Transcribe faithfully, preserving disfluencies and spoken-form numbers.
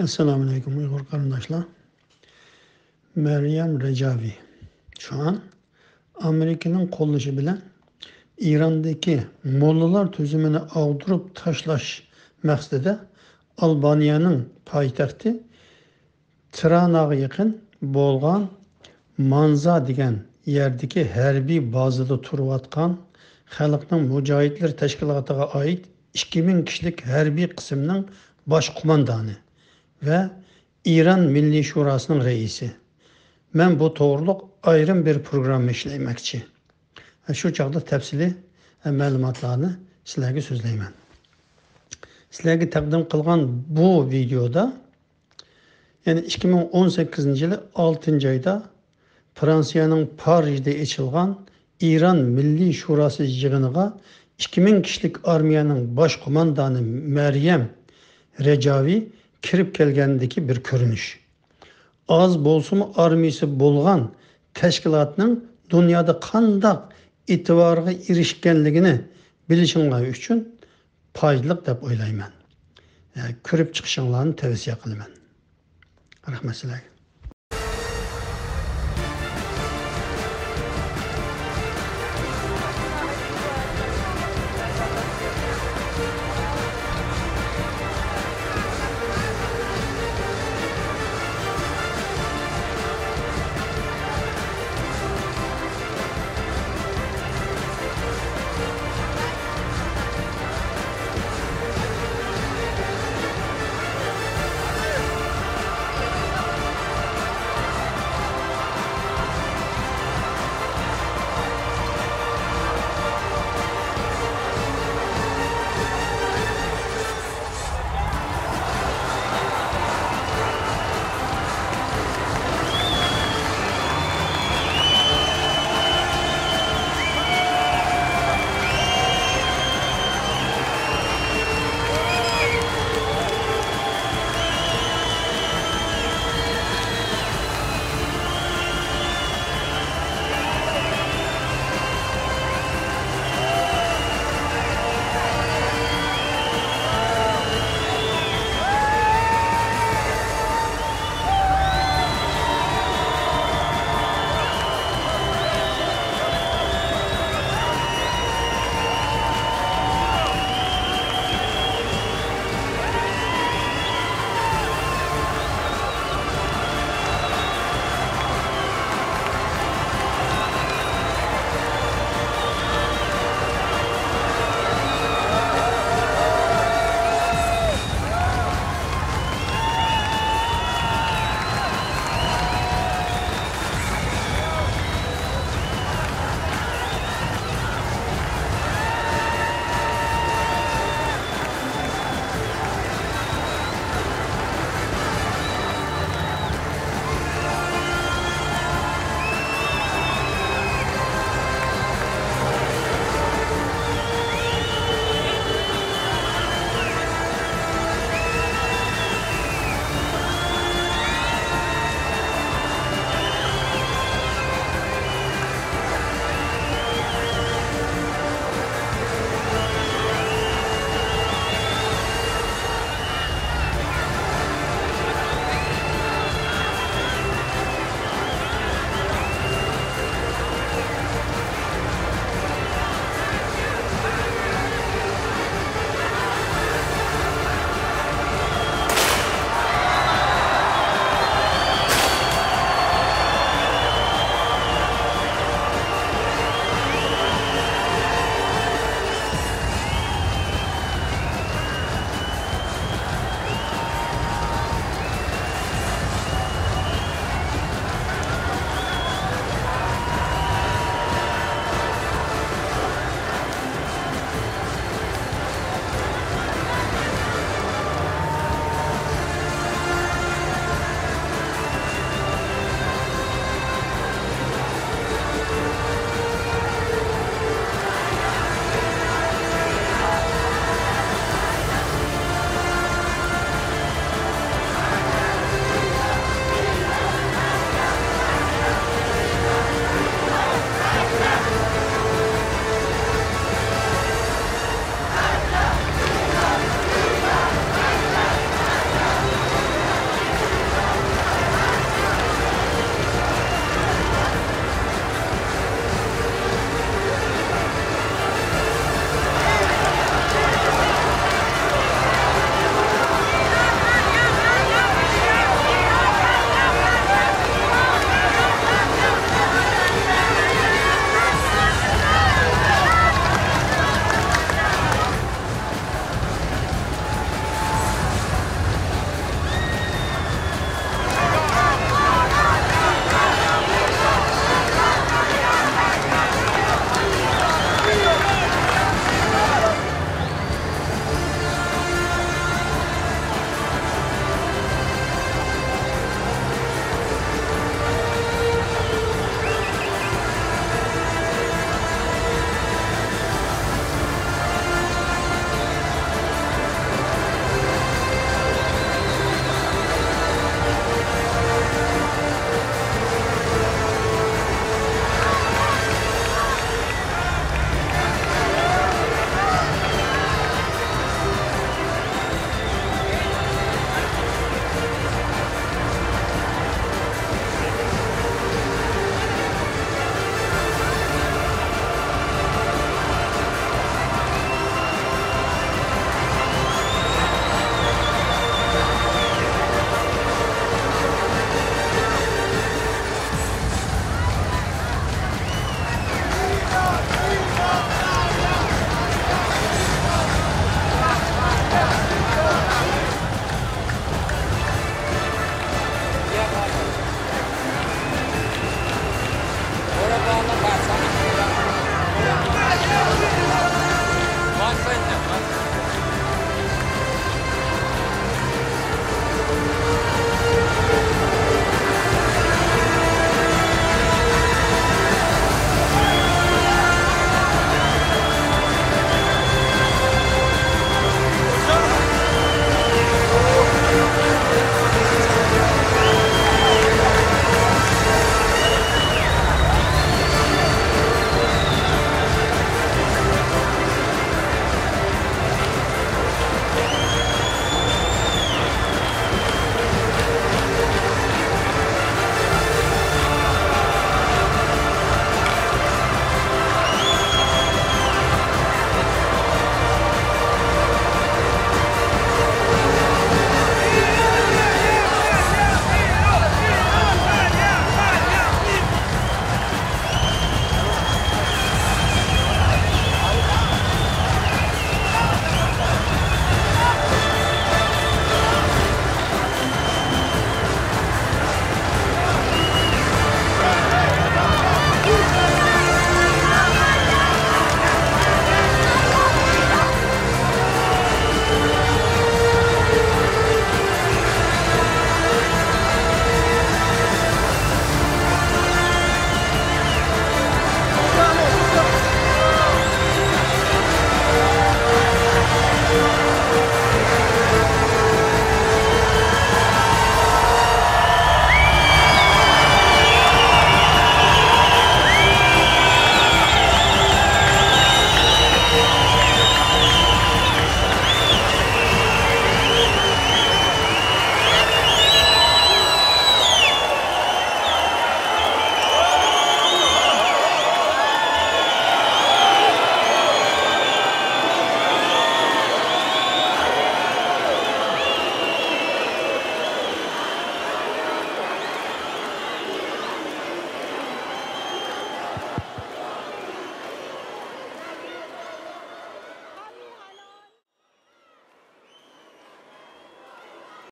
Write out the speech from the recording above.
ئەسسالامۇئەلەيكۇم ئۇيغۇر قېرىنداشلار. مەريەم رەجاۋى شۇئان ئامېرىكىنىڭ قوللىشى بىلەن ئىراندىكى موللىلار تۈزۈمىنى ئاغدۇرۇپ تاشلاش مەقسىتىدە ئالبانىيەنىڭ پايتەختى تىراناغا يېقىن بولغان مانزا دېگەن يەردىكى ھەربىي بازىدا تۇرۇۋاتقان خەلقنىڭ مۇجاھىدلىرى تەشكىلاتىغا ئائىت ئىككى مىڭ كىشىلىك ھەربىي قىسىمنىڭ باش قوماندانى ۋە ئىران مىللىي شۇراسىنىڭ رەئىسى. مەن بۇ توغرۇلۇق ئايرىم بىر پروگرامما ئىشلەيمەكچى. شۇ چاغدا تەپسىلىي مەلۇماتلارنى سىلەرگە سۆزلەيمەن. سىلەرگە تەقدىم قىلغان بۇ ۋىدېودا، يەنى ئىككى مىڭ ئون سەككىزىنچى يىلى ئالتىنچى ئايدا فرانسىيەنىڭ پارىژدا ئېچىلغان ئىران مىللىي شۇراسى يىغىنىغا ئىككى مىڭ كىشىلىك ئارمىيەنىڭ باش قوماندانى مەريەم رەجاۋى كىرىپ كەلگەندىكى بىر كۆرۈنۈش. ئاز بولسىمۇ ئارمىيىسى بولغان تەشكىلاتنىڭ دۇنيادا قانداق ئېتىبارغا ئېرىشكەنلىكىنى بىلىشىڭلار ئۈچۈن پايدىلىق دەپ ئويلايمەن. ئە، كۆرۈپ چىقىشىڭلارنى تەۋسىيە قىلىمەن. رەھمەت سىلەرگە.